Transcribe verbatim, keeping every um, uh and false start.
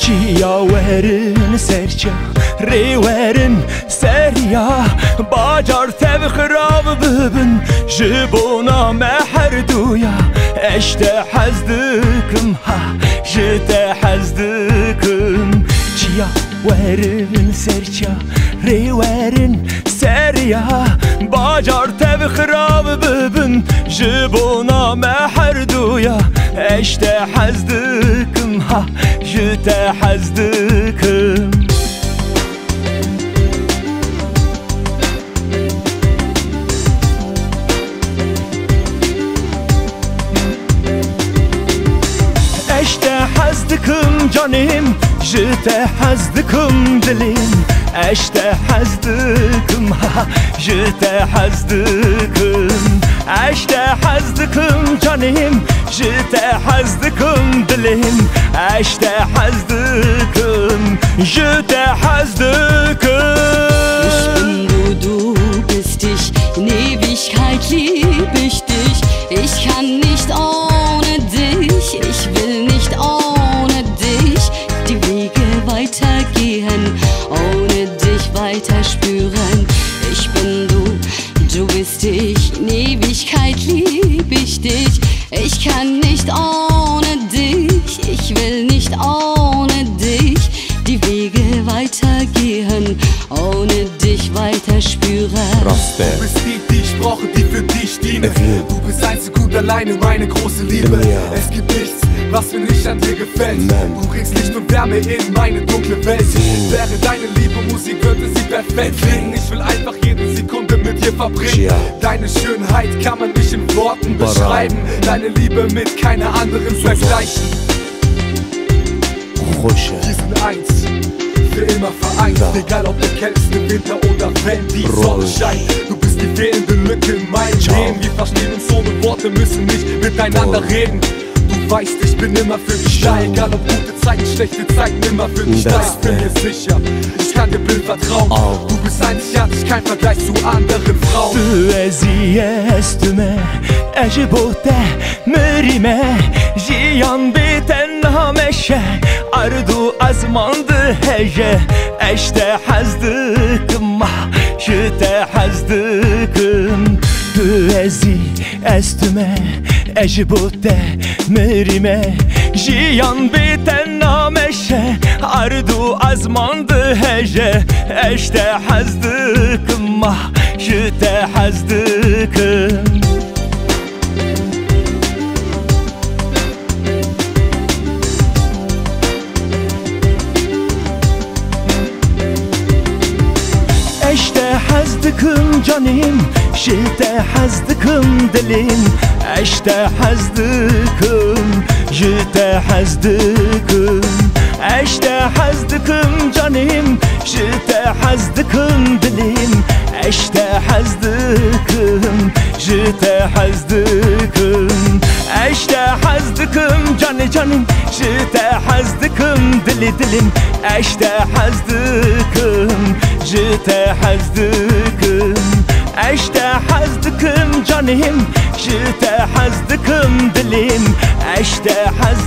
Çiya werin ser çiya, rê werin ser ya, bacar tev xirab bibin, ji bona me herduya. Ez te hez dikim, ha, ji te hez dikim. Çiya werin ser çiya, rê werin ser ya, bacar tev xirab bibin, ji bona me herduya. Ez te hez dikim, ha, ji te hez dikim. Ez te hez dikim canêm, ji te hez dikim dilêm. Ez te hez dikim, ha, ji te hez dikim. Ez te hez dikim canêm, ji te hez dikim dilêm. Ez te hez dikim, ji te hez dikim. Ich bin du, du bist ich, in Ewigkeit lieb ich dich. Ich kann nicht ohne dich, ich will nicht ohne dich die Wege weitergehen, ohne dich weiter spüren. Ich bin du, du bist ich, in Ewigkeit lieb ich dich. Ich kann nicht ohne dich, ich will nicht ohne dich die Wege weitergehen, ohne dich weiter spüren. Rast e. Du bist die, die ich brauche, die für dich diene. Efendim. Du bist einzig und alleine meine große Liebe. Dünya. Es gibt nichts, was mir nicht an dir gefällt. Nein. Du bringst Licht und Wärme in meine dunkle Welt. Wäre deine Liebe Musik, würde sie perfekt klingen. Ich will einfach jede Sekunde mit dir verbringen. Ja. Deine Schönheit kann man nicht in Worten beschreiben. Deine Liebe mit keiner anderen vergleichen. Wir sind eins, für immer vereint. Ja. Egal ob der kälteste Winter oder wenn die Sonne scheint. Du bist die fehlende Lücke in meinem Leben. Wir verstehen uns ohne Worte, müssen nicht miteinander reden. Du weißt, ich bin immer für dich da. Egal ob gute Zeiten, schlechte Zeiten, immer für dich da. Ich bin mir sicher, ich kann dir blind vertrauen. Du bist einzigartig, kein Vergleich zu anderen Frauen. Tu ezî ez tu me, ez ji bo te mirîme. Jiyan bê te nameşe, erd û ezman diheje. Ez te hez dikim, ah, ji te hez dikim. Tu ezî ez tu me, ez ji bo te mirîme. Jiyan bê te nameşe, erd û ezman diheje. Ez te hez dikim, ah, ji te hez dikim. Ez te hez dikim canêm, ji te hez dikim dilêm. Ez te hez dikim, ji te hez dikim. Ez te hez dikim canêm, ji te hez dikim dilêm. Ez te hez dikim, ji te hez dikim. Ez te hez dikim canê canê, ji te hez dikim dilê dilêm. Ez te hez dikim, ji te hez dikim. Ez te hez dikim canêm, ji te hez dikim dilêm. Ez te hez